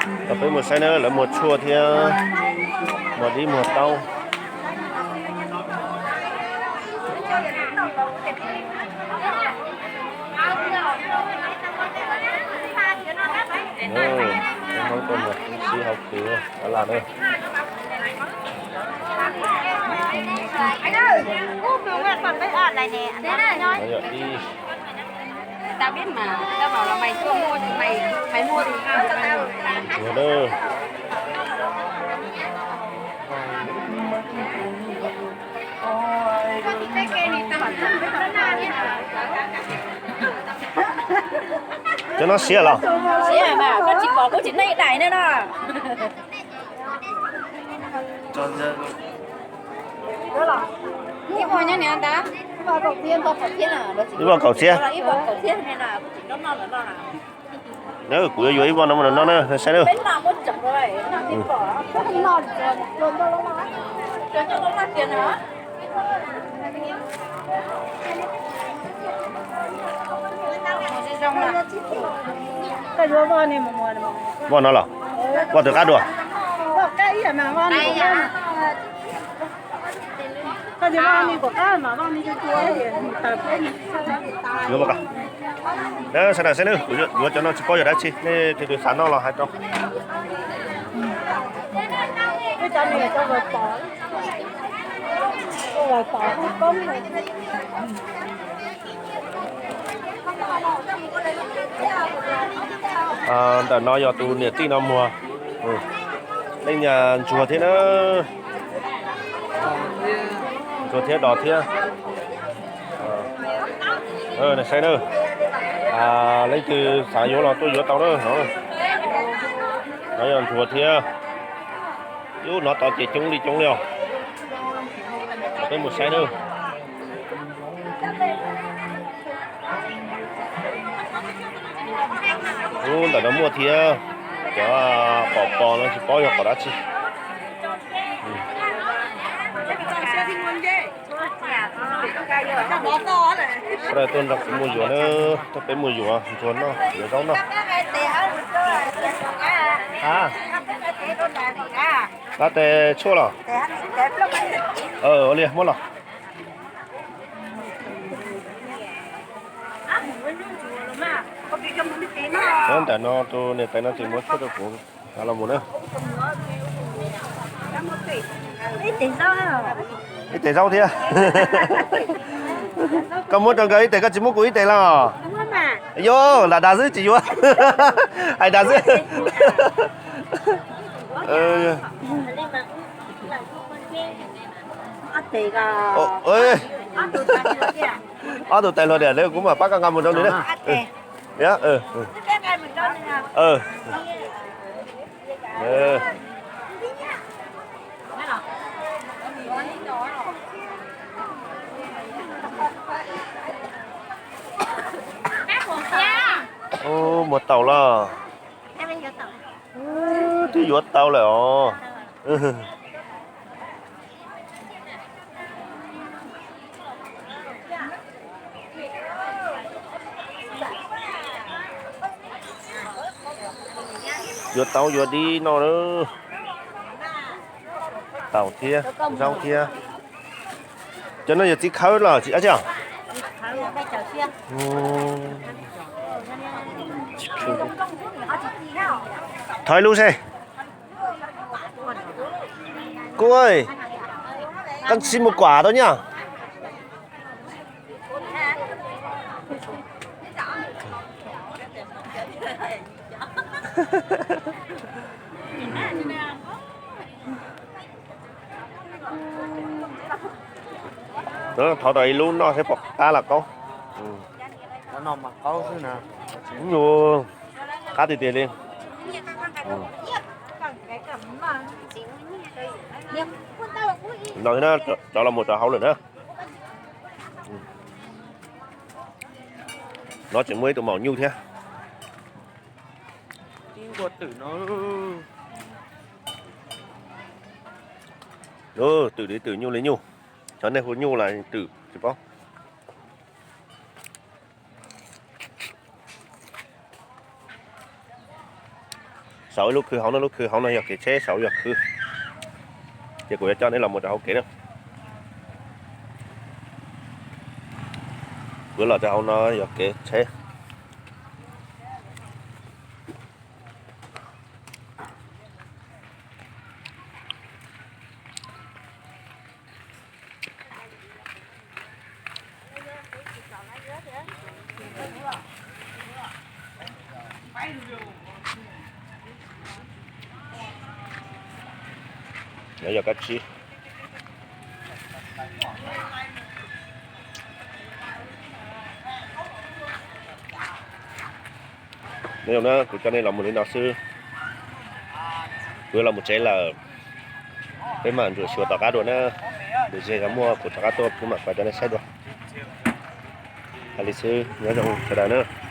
Peb mus saib na, lawv muag tshuaj thiab muag dib muag taub. Hmoob tuaj muag tib si hauv kwv tab laj na. Yog ib Ua na. Cov no siav los? Siav mas koj tsis pom kuv tsis neej dais ne no. Ib voj nyob niam ntag. Ib voj kaum txhiab. Ib voj kaum txhiab. Kuv yuav yuav ib voj no mus noj na, saib na. Voj no los? Voj twg qab dua? Yuav, sawv daws saib na, kuv yuav cov no tsis paub yog dab tsi, nej tus twg xav noj los hais rau. Ntawm no yog tus niam tij no muag. Leej niag ntsuag thiab na. Ntsuag thiab dos thiab. Saib na, leej twg xav yuav los tuaj yuav tau na. No yog ntsuag thiab. Ub, hnov tod ces coob li coob li os. Peb mus saib na. Ub, ntawm no muaj thiab. Cov pom pos no tsis paub yog qhov dab tsi. Sawv daws tuaj nrog kuv mus yuav na, tuaj peb mus yuav ntsuag noj, yuav zaub noj. Ab, tes tshuaj los? Ua li muab los. Ntawm no tus niam tais no tsis muab tshuaj rau kuv, los mus na. Ib tes zaub thiab. Koj muab rau nkawd ib tes, koj tsis muab kuv ib tes los? Yog lam dag xwb tsis yuav. Hais dag xwb. Ob tug tais hluas tias kuv mam pab koj nqa mus rau nws na. Ub, muag taum los? Twb yuav tau lawm os. Yuav taub yuav dib noj na. Taum thiab, zaub thiab. Cov no yog txiv khawb los tsis? Thov ib lub seb. Kub, koj tsis mus kuam tau nyaj. Thov tau ib lub noj seb puas qab los qaub. Qab tiag tiag li. No rov los mus rau hauv lawm na. No tseem muaj ib tug maum nyuj thiab. Twm li twm nyuj li nyuj, cov nej hu nyuj los twm tsis paub. Saum ib lub khw hauv no, lub khw hauv no yog kev tsheb, saum yog khw. Ces kuv yuav coj nej los mus rau hauv kev na. Kuv los rau hauv no yog kev tsheb. No yog kab tsib. Nyob zoo na, kuv coj nej los mus li no xwb. Kuv yuav los mus tsev lawm. Peb mam ntsuam xyuas tom qab dua na. Lwm zaus yog muaj kuv rov qab tuaj kuv mam pab coj nej saib dua. Hais li xwb, nyob zoo sawv daws na.